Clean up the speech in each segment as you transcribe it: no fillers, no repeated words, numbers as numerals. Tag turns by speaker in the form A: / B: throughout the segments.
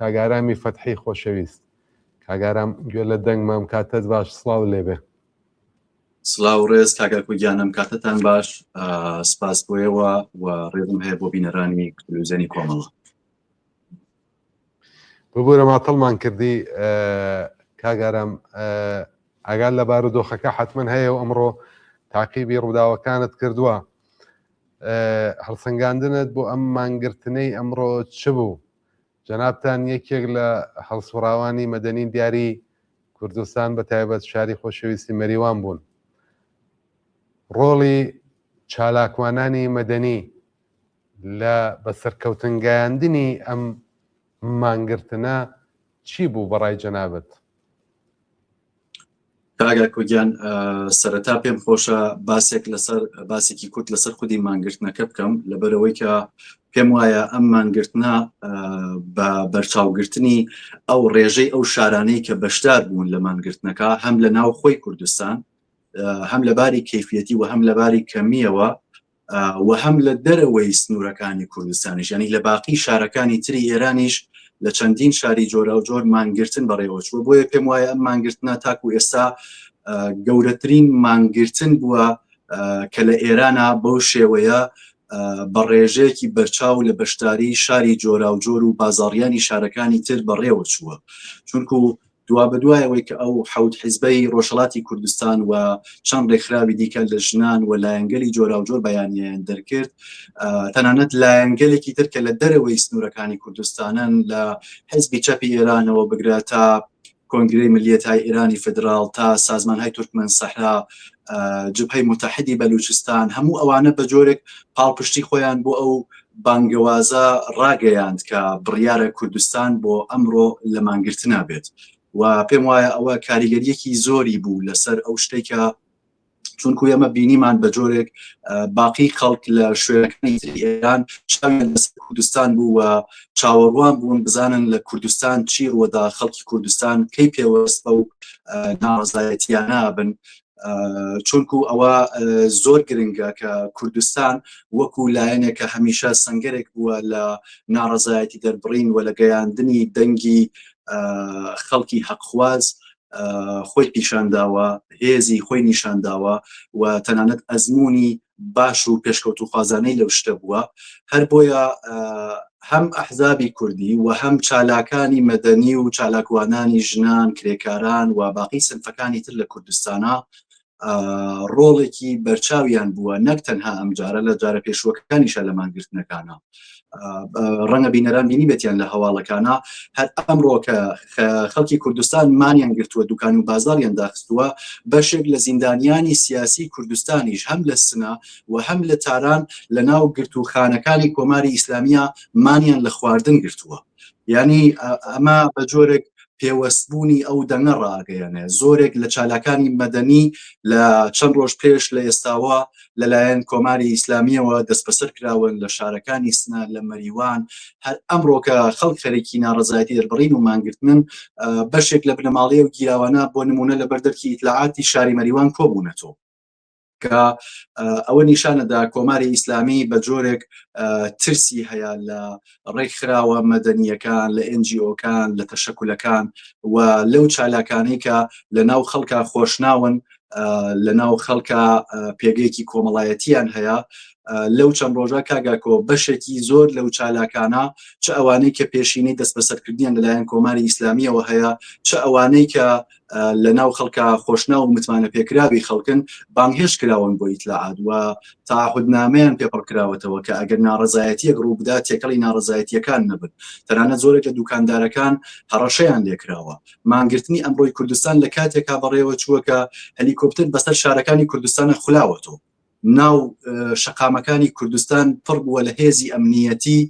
A: کاک ئارامی فەتحی خۆشەویست. کاک ئارام گوێ لە دەنگمام کاتت باش سڵاو لێبێ.
B: سڵاو ڕێز کاک ئاکۆ گیان ئەم کاتەتان باش سپاس بۆ ئێوە و ڕێزم هەیە بۆ بینەرانی تلویزیۆنی کۆمەڵە.
A: ببورە ماتەڵمان کردی کاک ئارام ئاگات لە بارودۆخەکە حتمما هەیە و ئەمڕۆ تاقیبی ڕووداوەکانت کردووە هەڵسەنگاندنت بۆ ئەم مانگرتنەی ئەمڕۆ چ بوو؟ جەنابتان یەکێک لە هەڵسوڕاوانی مەدەنی دیاری کوردستان بە تایبەت شاری خۆشەویستی مەریوان بوون. ڕۆڵی چالاکوانانی مەدەنی لە بە سەرکەوتن گەیاندنی ئەم مانگرتنە چی بوو بەڕای جەنابت؟
B: کاک ئاکۆ گیان سەرەتا پێم خۆشە باسێک لەسەر باسێکی کورت لەسەر خودی مانگرتنەکە بکەم لەبەرەوەی کە پێم وایە ئەم مانگرتنە بە بەرچاوگرتنی ئەو ڕێژەی ئەو شارانەی کە بەشدار بوون لە مانگرتنەکە هەم لە ناو خۆی کوردستان هەم لەباری کەفیەتی و هەم لەباری کەمیەوە و هەم لە دەرەوەی سنوورەکانی کوردستانیش یانی لە باقی شارەکانی تری ئێرانیش لە چەندین شاری جۆراوجۆر مانگرتن بەڕێوەچووە بۆیە پێم وایە ئەم مانگرتنە تاکو ئێستا گەورەترین مانگرتن بووە کە لە ئێرانە بەو شێوەیە بە ڕێژەیەکی بەرچاو لە بەشداری شاری جۆراوجۆر و بازاڕیانی شارەکانی تر بەڕێوە چووە چونکو دوابەدوای ئەوەی کە ئەو حەوت حیزبەی ڕۆژهەڵاتی کوردستان و چەند ڕێکخراوی دیکە لە ژنان و لایەنگەلی جۆراوجۆر بەیانیان دەرکرد تەنانەت لایەنگەلێکی تر کە لە دەرەوەی سنوورەکانی کوردستانن لە حزبی چەپی ئێرانەوە بگرە تا کۆنگرەی ملیەتهای ئێرانی فدراڵ تا سازمانهای تورکمەن سەحرا جبهەی متحدی بەلوچستان هەموو ئەوانە بە جۆرێک پاڵپشتی خۆیان بۆ ئەو بانگەوازە ڕاگەیاند کە بڕیارە کوردستان بۆ ئەمڕۆ لە مانگرتنا بێت و پێم وایە ئەوە کاریگەریەکی زۆری بوو لەسەر ئەو شتێک کە چونکو ئێمە بینیمان بە جۆرێک باقی خەڵک لە شوێنەکانی تری ئێران چاویان لەسەر کوردستان بوو و چاوەڕوان بوون بزانن لە کوردستان چی ڕووەدا خەڵکی کوردستان کەی پێوەست بەو ناڕەزایەتیانە بن چونکو ئەوە زۆر گرنگە کە کوردستان وەکو لایەنێک کە هەمیشە سنگەرێک بووە لە ناڕەزایەتی دەربڕین و لە گەیاندنی دەنگی خەڵکی حەقخواز خۆی پیشانداوە هێزی خۆی نیشانداوە و تەنانەت ئەزمموی باش و پێشکەوتوخوازانەی لەو شتە بووە هەر بۆیە هەم ئەحزابی کوردی و هەم چالاکانی مەدەنی و چالاکوانانی ژنان کرێکاران و باقی سنفەکانی تر لە کوردستانە ڕۆڵێکی بەرچاویان بووە نەک تەنها ئەمجارە لە جارە پێشوەکانیشە لە مانگرتنەکانە ڕەنگە بینەران بینی بێتیان لە هەواڵەکانە هەر ئەمڕۆ کە خەڵکی کوردستان مانیان گرتووە دوکان و بازاریان داخستووە بەشێک لە زیندانیانی سیاسی کوردستانیش هەم لە سنە و هەم لە تاران لە ناو گرتووخانەکانی کۆماری ئیسلامیە مانیان لە خواردن گرتووە یعنی ئەمە بە جۆرێک پێوەستبوونی ئەو دەنگە ڕاگەیەنێ زۆرێک لە چالاکانی مەدەنی لە چەند ڕۆژ پێش لە ئێستاوە لەلایەن کۆماری ئیسلامیەوە دەستبەسەر کراون لە شارەکانی سنە لە مەریوان هەر ئەمڕۆکە خەڵک خەرێکی ناڕەزایەتی دەربڕین و مانگرتنن بەشێک لە بنەماڵەی و گیراوانە بۆ نمونە لە بەردەرکی ئیتلاعاتی شاری مەریوان کۆبوونەتەوە کە ئەوە نیشانەدا کۆماری ئیسلامی بە جۆرێک ترسی هەیە لە ڕێکخراوە مەدەنیەکان لە NGO کان لە تەشەکولەکان و لەو چالاکانەی کە لە ناو خەڵکە خۆشناون لە ناو خەڵکە پێگەیەکی کۆمەڵایەتیان هەیە لەو چەند ڕۆژە کاگاکۆ بەشێکی زۆر لەو چالاکانە چ ئەوانەی کە پێشینەی دەستبەسەرکردیان لەلایەن کۆماری ئیسلامیەوە هەیە چ ئەوانەی کە لە ناو خەڵکە خۆشناو و متمانە پێکراوی خەڵکن بانگهێشت کراون بۆ ئیتلاعات و تاعهودنامەیان پێپڕکراوەتەوە کە ئەگەر ناڕەزایەتیەک ڕووبدا تێکەڵی ناڕەزایەتیەکان نەبن تەنانەت زۆرێک لە دوکاندارەکان هەڕەشەیان لێکراوە مانگرتنی ئەمڕۆی کوردستان لە کاتێکا بەڕێوە چووە کە هەلیکۆپتەر بەسەر شارەکانی کوردستانە خولاوەتەوە ناو شەقامەکانی کوردستان پڕ بووە لە هێزی ئەمنیەتی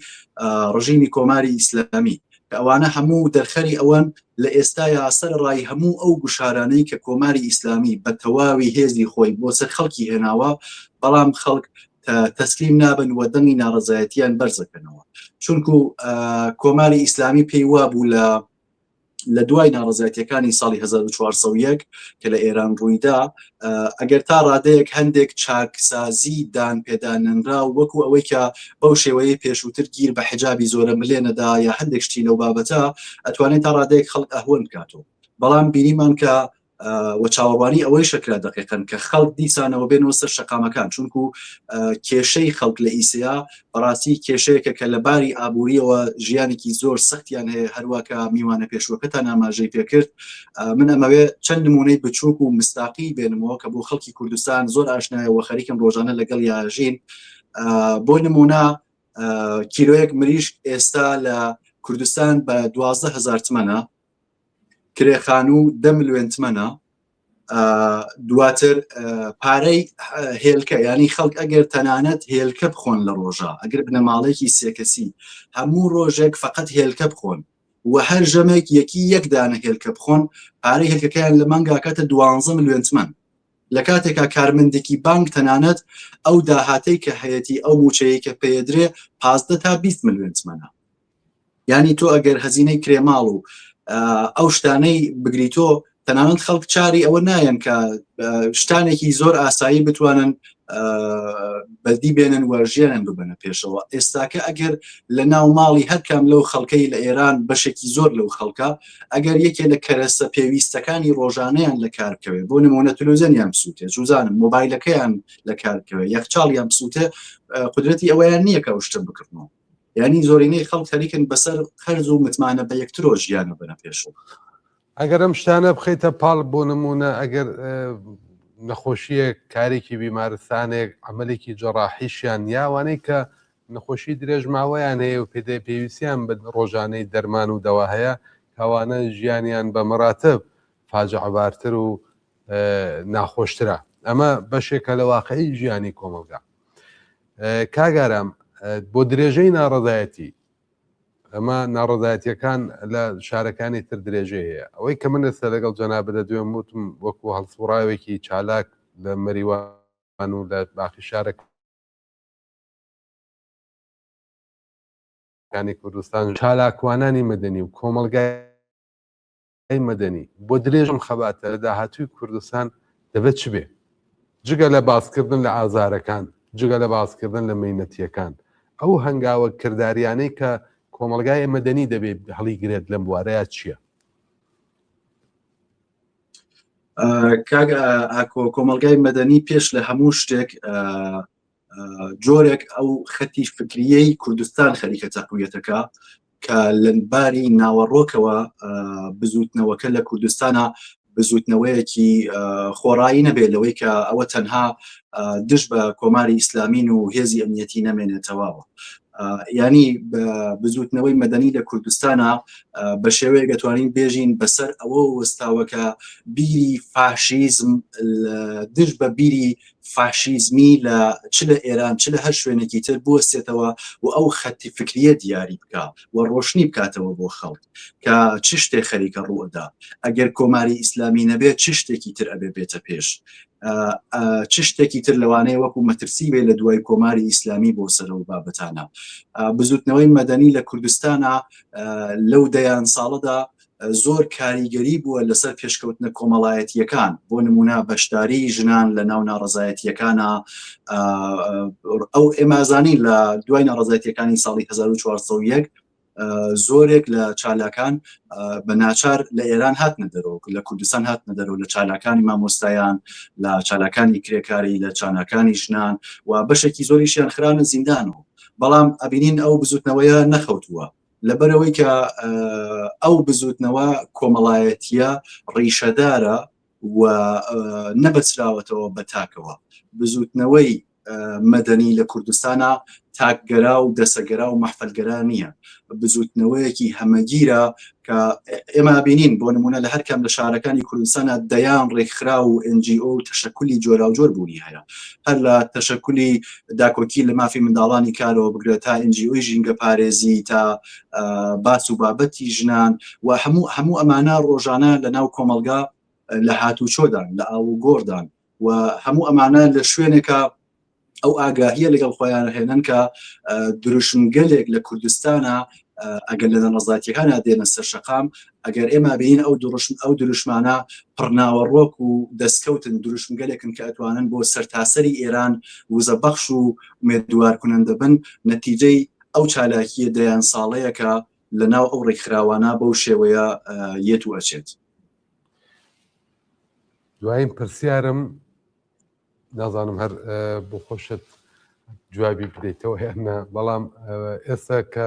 B: ڕژیمی کۆماری ئیسلامی کە ئەوانە هەموو دەرخەری ئەوەن لە ئێستایا سەرەڕای هەموو ئەو گوشارانەی کە کۆماری ئیسلامی بە تەواوی هێزی خۆی بۆ سەر خەڵکی هێناوە بەڵام خەڵک تەسلیم نابن و دەنگی ناڕەزایەتیان بەرزەکەنەوە چونکو کۆماری ئیسلامی پێی وابوو لە. لە دوای ناڕەزایەتیەکانی ساڵی 1401 کە لە ئێران ڕوویدا ئەگەر تا ڕادەیەک هەندێک چاکسازی دان پێدانەنرا وەکو ئەوەی کە بەو شێوەیە پێشووتر گیر بە حجابی زۆرە ملێ نەدا یا هەندێک شتی لەو بابەتە ئەتوانێت تا ڕادەیەک خەڵک ئەهوەن بکاتەوە بەڵام بینیمان کە و چاوەڕوانی ئەوەی شەکرا دقیقن کە خەڵک دیسانەوە بێنەوە سەر شەقامەکان چونکو کێشەی خەڵک لە ئیسیا بەڕاستی کێشەیەکە کە لە باری ئابووریەوە ژیانێکی زۆر سەختیان هەیە هەروواکە میوانە پێشوەکەتان ئاماژەی پێکرد من ئەمەوێ چەند نمونەی بچووک و مستاقی بێنمەوە کە بۆ خەڵکی کوردستان زۆر ئاشنایە و خەریکن ڕۆژانە لەگەڵ یاژین بۆ نمونە کیلۆیەک مریشک ئێستا لە کوردستان بە 12هزار تمەنە کرێخانوو دە ملیۆن تمەنە دواتر پارەی هێلکە ینی خەڵک ئەگەر تەنانەت هێلکە بخۆن لە ڕۆژە ئەگەر بنەماڵێکی سێکەسی هەموو ڕۆژێک فقط هێلکە بخۆن و هەر ژەمێک یەکی یەک دانە هێلکە بخۆن پارەی هێلکەکەیان لە مانگاکاتە دوانزە ملیۆن تمەن لە کاتێکا کارمەندێکی بانک تەنانەت ئەو داهاتەی کە هەیەتی ئەو موچەیە کە پێدرێ پازدە تا 20 ملیۆن تمەنە ینی تۆ ئەگەر هەزینەی کرێماڵ و ئەو شتانەی بگری تۆ تەنانەت خەڵک چاری ئەوە نایەن کە شتانێکی زۆر ئاسایی بتوانن بەدی بێنن و ژیانیان ببەنە پێشەوە ئێستاکە ئەگەر لە ناو ماڵی هەرکام لەو خەڵکەی لە ئێران بەشێکی زۆر لەو خەڵکە ئەگەر یەکێ لە کەرەسە پێویستەکانی ڕۆژانەیان لە کار بکەوێت بۆ نمونە تلوزیۆنیان بسووتێ جوزانم مۆبایلەکەیان لە کار بکەوێت یەخچاڵیان بسووتێ قدرەتی ئەوەیان نییە کە ئەو شتە بکڕنەوە یانی زۆرینەی خەڵک خەریکن بەسەر قەرز و متمانە بە یەکترۆ ژیانە بەرە پێشەوە.
A: ئەگەر ئەم شتانە بخەیتە پاڵ بۆ نمونە ئەگەر نەخۆشیەک کارێکی بیمارستانێک عملێکی جەڕاحیشیان یاوانەی کە نەخۆشی درێژماوەیان هەیە و پێدای پێویستیان بە ڕۆژانەی دەرمان و دەوا هەیە کەوانە ژیانیان بە مەراتب فاجعبارتر و ناخۆشترە ئەمە بەشێکە لە واقعی ژیانی کۆمەڵگا کاک ئارام بۆ درێژەی ناڕەزایەتی ئەمە ناڕەزایەتیەکان لە شارەکانی تر درێژەی هەیە ئەوەی کە من ئێستا لەگەڵ جەنابت دەدوێم وتم وەکو هەڵسوڕاوێکی چالاک لە مەریوان و لە باقی شارەکانی کوردستان چالاکوانانی مەدەنی و کۆمەڵگای مەدەنی بۆ درێژەم خەباتە لە داهاتووی کوردستان دەبێت چ بێ؟ جگە لە باسکردن لە ئازارەکان، جگە لە باسکردن لە مەینەتییەکان، ئەو هەنگاوە کرداریانەی کە کۆمەڵگای مەدەنی دەبێ هەڵیگرێت لەم بوارەیا چییە؟
B: کاک ئاکۆ کۆمەڵگای مەدەنی پێش لە هەموو شتێک جۆرێک ئەو خەتی فکریەی کوردستان خەریکە تەقویەتەکە کە لە باری ناوەڕۆکەوە بزوتنەوەکە لە کوردستانە بزوتنەوەیەکی خۆڕایی نەبێت لەوەی کە ئەوە تەنها دژ بە کۆماری ئیسلامین و هێزی ئەمنیەتی نەمێنێتەوە ینی بزوتنەوەی مەدەنی لە کوردستانە بە شێوەیەک دەتوانین بێژین بەسەر ئەوە وەستاوەکە بیری فاشیزم دژ بە بیری فاشیزمی لە چ لە ئێران چ لە هەر شوێنێکی تر بوەستێتەوە و ئەو خەتی فکریە دیاری بکا و ڕۆشنی بکاتەوە بۆ خەڵک کە چ شتێ خەریکە ڕووئەدا ئەگەر کۆماری ئیسلامی نەبێت چ شتێکی تر ئەبێ بێتە پێش چ شتێکی تر لەوانەیە وەکو مەترسی بێ لە دوای کۆماری ئیسلامی بۆ سەر و بابەتانە بزوتنەوەی مەدەنی لە کوردستانە لەو دەیان ساڵەدا زۆر کاریگەری بووە لەسەر پێشکەوتنە کۆمەڵایەتیەکان بۆ نمونە بەشداری ژنان لە ناو ناڕزایەتیەکانە ئەو ئێمازانی لە دوای ناڕزایەتیەکانی ساڵی 1940 زۆرێک لە چالاکان بە ناچار لە ئێران هاتنە دەرەوە لە کوردستان هاتنە دەرەوە لە چالاکانی مامۆستایان لە چالاکانی کرێکاری لە چالاکانی ژنان و بەشێکی زۆریشیان خرانە زیندانەوە بەڵام ئەبینین ئەو بزوتنەوەیە نەخەوتووە لەبەرئەوەی کە ئەو بزوتنەوە کۆمەڵایەتیە ڕیشەدارە و نەبەستراوەتەوە بە تاکەوە بزوتنەوەی مەدەنی لە کوردستانە تاکگەرا و دەسەگەرا و مەحفەلگەرا نییە بزوتنەوەیەکی هەمەگیرە کە ئێمە بینین بۆ نمونە لە هەر کام لە شارەکانی کوردستانە دەیان ڕێکخرا و NGO و تەشەکولی جۆراوجۆر بوونی هەیە هەر لە تەشەکولی داکۆکی لە مافی منداڵانی کارەوە بگرە تا NGO ی ژینگە پارێزی تا باس و بابەتی ژنان و هەموو هەموو ئەمانە ڕۆژانە لە ناو کۆمەڵگا لە هاتوچۆدان لە ئاوگۆڕدان و هەموو ئەمانە لە شوێنێکە ئەو ئاگاهیە لەگەڵ خۆیان هێنن کە دروشمگەلێک لە کوردستانە ئەگەر لە ناڕەزایەتیەکانە دێنە سەر شەقام ئەگەر ئێمە بینین ئەو دروشم ئەو دروشمانە پڕناوەڕۆک و دەستکەوتن دروشمگەلێکن کە ئەتوانن بۆ سەرتاسەری ئێران وزە بەخش و ئومێدوار کنەندە بن نەتیجەی ئەو چالاکیە دەیان ساڵەیە کە لە ناو ئەو ڕێکخراوانە بەو شێوەیە یەت و ئەچێت.
A: دوایین پرسیارم نازانم هەر بۆ خۆشت جوابی بدەیتەوە یان نا بەڵام ئێستا کە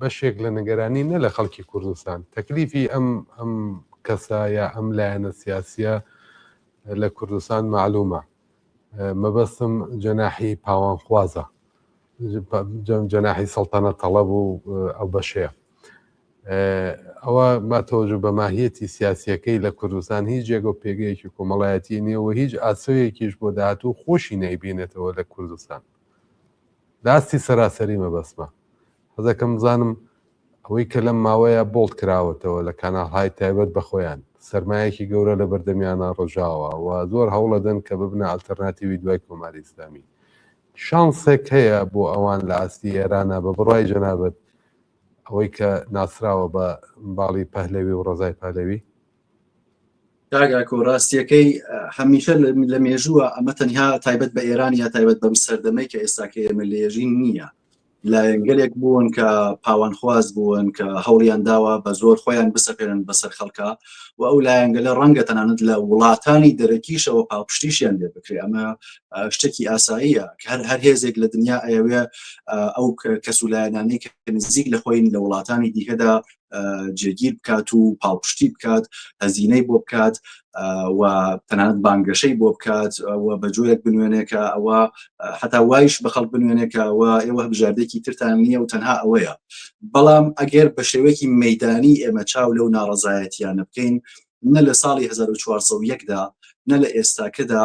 A: بەشێک لە نگەرانی نە لە خەڵکی کوردستان تەکلیفی ئەم ئەم کەسە یا ئەم لایەنە سیاسیە لە کوردستان معلومە مەبەستم جەناحی پاوانخوازە جەناحی سەڵتەنە تەڵەب و ئەو بەشەیە ئەوە با تەوەجو بە ماهیەتی سیاسیەکەی لە کوردستان هیچ جێگە و پێگەیەکی کۆمەڵایەتی نییە و هیچ ئاسۆیەکیش بۆ داهاتوو خۆشی نەیبینێتەوە لە کوردستان لاستی سەراسەری مەبەستمە حەزەکەم بزانم ئەوەی کە لەم ماوەیە بۆڵد کراوەتەوە لە کاناڵهای تایبەت بە خۆیان سەرمایەکی گەورە لە بەردەمیانە ڕژاوە و زۆر هەوڵەدەن کە ببنە ئەلتەرناتیوی دوای کۆماری ئیسلامی شانسێک هەیە بۆ ئەوان لە ئاستی ئێرانە بە بڕای جەنابت ئەوەی کە ناسراوە بە باڵی پەهلەوی و ڕەزای پەهلەوی؟
B: کاک ئاکۆ ڕاستیەکەی هەمیشە لە مێژووە ئەمە تەنها تایبەت بە ئێران یا تایبەت بەم سەردەمەی کە ئێستاکە ئێمە لێژین نییە لایەنگەلێک بوون کە پاوانخواز بوون کە هەوڵیان داوە بە زۆر خۆیان بسەپێنن بەسەر خەڵکە و ئەو لایەنگەلە ڕەنگە تەنانەت لە وڵاتانی دەرەکیشەوە پاڵپشتیشیان لێ بکرێ ئەمە شتێکی ئاساییە کە هەر هەر هێزێک لە دنیا ئەیەوێ ئەو کەس و لایەنانەی کە نزیک لە خۆین لە وڵاتانی دیکەدا جێگیر بکات و پاڵپشتی بکات هەزینەی بۆ بکات و تەنانەت بانگەشەی بۆ بکات و بە جۆرێک بنوێنێ کە ئەوە حتا وایش بە خەڵک بنوێنێ کە ئەوە ئێوە بژاردێکی ترتان نییە و تەنها ئەوەیە بەڵام ئەگەر بە شێوەیەکی مەدانی ئێمە چاو لەو ناڕەزایەتیانە بکەین نە لە ساڵی 1401 دا نە لە ئێستاکەدا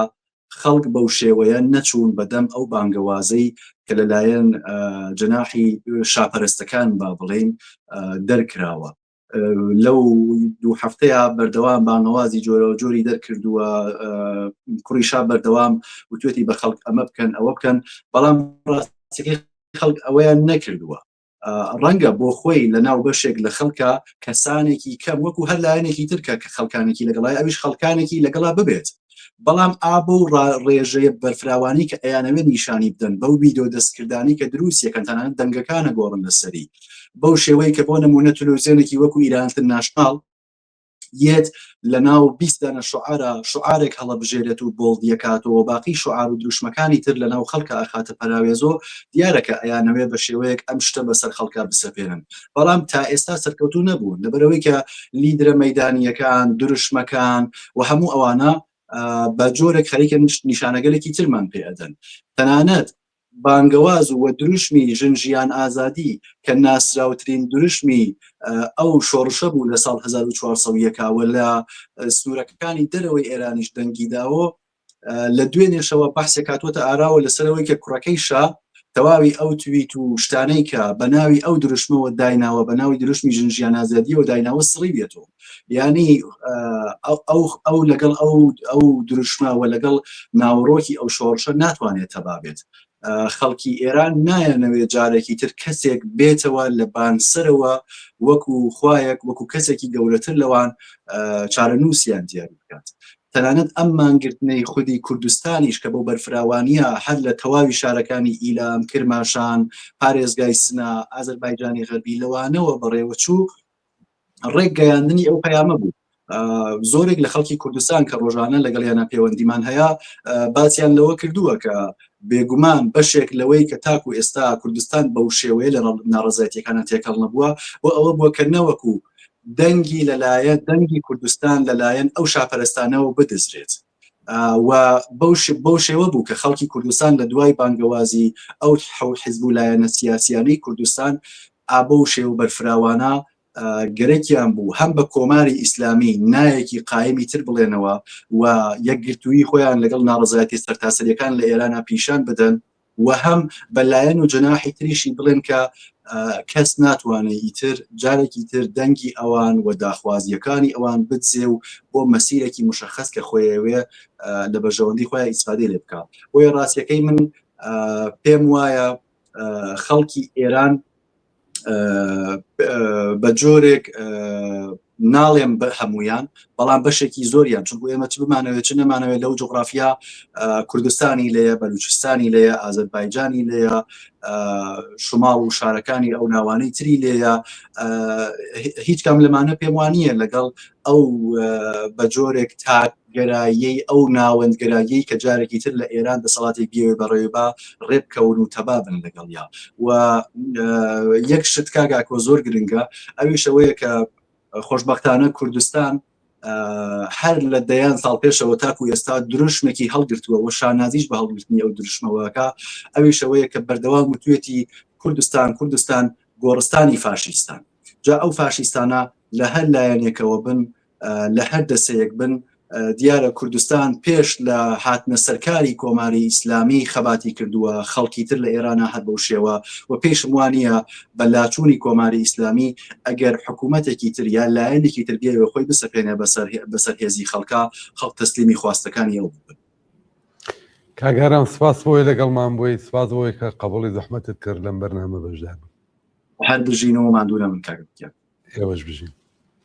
B: خەڵک بەو شێوەیە نەچوون بەدەم ئەو بانگەوازەی کە لەلایەن جەناحی شاپەرستەکان با بڵێین دەرکراوە. لەو دوو هەفتەیە بەردەوام بانگەوازی جۆرەوە جۆری دەرکردووە کوڕی شا بەردەوام وتوێتی بە خەڵک ئەمە بکەن ئەوە بکەن بەڵام ڕاستەکەی خەڵک ئەوەیان نەکردووە ڕەنگە بۆ خۆی لە ناو بەشێک لە خەڵکە کەسانێکی کەم وەکو هەر لایەنێکی ترکە کە خەڵکانێکی لەگەڵای ئەویش خەڵکانێکی لەگەڵا ببێت بەڵام ئابە و ڕێژەیە بەرفراوانی کە ئەیانەوێت نیشانی بدەن بەو ویدۆ دەستکردانی کە دروست یەکەن تەنانەت دەنگەکانە گۆڕن لەسەری بەو شێوەی کە بۆ نمونە تلوزیۆنێکی وەکو ئیران ئینتەرناشناڵ یەت لە ناو 20 دانە شعارە شعارێک هەڵەبژێرێت و bold یەکاتەوە باقی شعار و دروشمەکانی تر لە ناو خەڵکە ئەخاتە پەراوێزۆ دیارە کە ئەیانەوێ بە شێوەیەک ئەم شتە بەسەر خەڵکا بسەپێنن بەڵام تا ئێستا سەرکەوتوو نەبوون لەبەرەوەی کە لیدرە مەدانیەکان دروشمەکان و هەموو ئەوانە بە جۆرێک خەریکە نیشانەگەلێکی ترمان پێ ئەدەن تەنانەت بانگەواز و دروشمی ژن ژیان ئازادی کە ناسراوترین دروشمی ئەو شۆڕشە بوو لە ساڵ 1401 وە لە سنوورەکانی دەرەوەی ئێرانیش دەنگی داوە لە دوێنێشەوە بەحسێک هاتووەتە ئاراوە لەسەرەوەی کە کوڕەکەی شا تەواوی ئەو تویت و شتانەی کە بە ناوی ئەو دروشمەوە دایناوە بە ناوی دروشمی ژن ژیان ئازادیەوە دایناوە سڕیویەتەوە یعنی ئەو ئەو لەگەڵ ئەو ئەو دروشمە و لەگەڵ ناوەڕۆکی ئەو شۆڕشە ناتوانێت تەبا بێت خەڵکی ئێران نایەنەوێت جارێکی تر کەسێک بێتەوە لە بانسەرەوە وەکو خوایەک وەکو کەسێکی گەورەتر لەوان چارەنووسیان دیاری بکات تەنانەت ئەم مانگرتنەی خودی کوردستانیش کە بەو بەرفراوانییە هەر لە تەواوی شارەکانی ئیلام، کرماشان، پارێزگای سنە، ئازەربایجانی غەربی لەوانەوە بەڕێوەچوو، ڕێک گەیاندنی ئەو پەیامە بوو. زۆرێک لە خەڵکی کوردستان کە ڕۆژانە لەگەڵیانە پەیوەندیمان هەیە باسیان لەوە کردووە کە بێگومان بەشێک لەوەی کە تاکو ئێستا کوردستان بەو شێوەیە لە ناڕەزایەتیەکانە تێکەڵ نەبووە بۆ ئەوە بووە کە نەوەکو دەنگی لەلایەن دەنگی کوردستان لەلایەن ئەو شاپەرستانەوە بدزرێت و بەو شێوە بوو کە خەڵکی کوردستان لە دوای بانگەوازی ئەو حەوت حزب و لایەنە سیاسیانەی کوردستان ئابە و شێوە بەرفراوانە گەرەکیان بوو هەم بە کۆماری ئیسلامی نایەکی قایمی تر بڵێنەوە و یەکگرتووی خۆیان لەگەڵ ناڕەزایەتی سەرتاسەریەکان لە ئێرانە پیشان بدەن و هەم بە لایەن و جەناحی تریشی بڵێن کە کەس ناتوانێت ئیتر جارێکی تر دەنگی ئەوان و داخوازیەکانی ئەوان بدزێ و بۆ مەسیرێکی مشخص کە خۆیەوێ لە بەرژەوەندی خۆیان ئیسفادەی لێ بکە بۆیە ڕاستیەکەی من پێم وایە خەڵکی ئێران. بە جۆرێک ناڵێم بە هەمویان بەڵام بەشێکی زۆریان چونکو ئێمە چ بمانەوێت چ نەمانەوێت لەو جوگرافیا کوردستانی لێیە بەلوچستانی لێیە ئازەربایجانی لێیە شماڵ و شارەکانی ئەو ناوانەی تری لێیە هیچ کام لەمانە پێم وانە لەگەڵ ئەو بە جۆرێک تاک گەراییەی ئەو ناوەندگەراییەی کە جارێکی تر لە ئێران دەسەڵاتێک بیەوێ بەڕێوە با ڕێبکەون و تەبا بن لەگەڵیا و یەک شت کاک ئاکۆ زۆر گرنگە ئەویش ئەوەیە کە خۆشبەختانە کوردستان هەر لە دەیان ساڵ پێشەوە تاکو ئێستا دروشمێکی هەڵگرتووە و شانازیش بە هەڵگرتنی ئەو دروشمەوەکە ئەویش ئەوەیە کە بەردەوام وتوێتی کوردستان کوردستان گۆڕستانی فاشیستان جا ئەو فاشیستانە لە هەر لایەنێکەوە بن لە هەر دەسەیەک بن دیارە کوردستان پێش لە هاتنە سەرکاری کۆماری ئیسلامی خەباتی کردووە خەڵکی تر لە ئێرانە هەر بەو شێوە و پێشم وانە بە لاچوونی کۆماری ئیسلامی ئەگەر حکوومەتێکی تر یا لایەنێکی تر بێوێ خۆی بسەپێنێ بەسەر بەسەر هێزی خەڵکا خەڵک تەسلیمی خواستەکانی ئەو بن.
A: کاک ئارام سپاس بۆی لەگەڵمان بووی سپاس بۆی کە قبوڵی زەحمەتت کرد لەم بەرنامە بەشدار بووی.
B: هەر بژین و ماندوو نەبن کاک گیان.
A: ئێوەش بژین.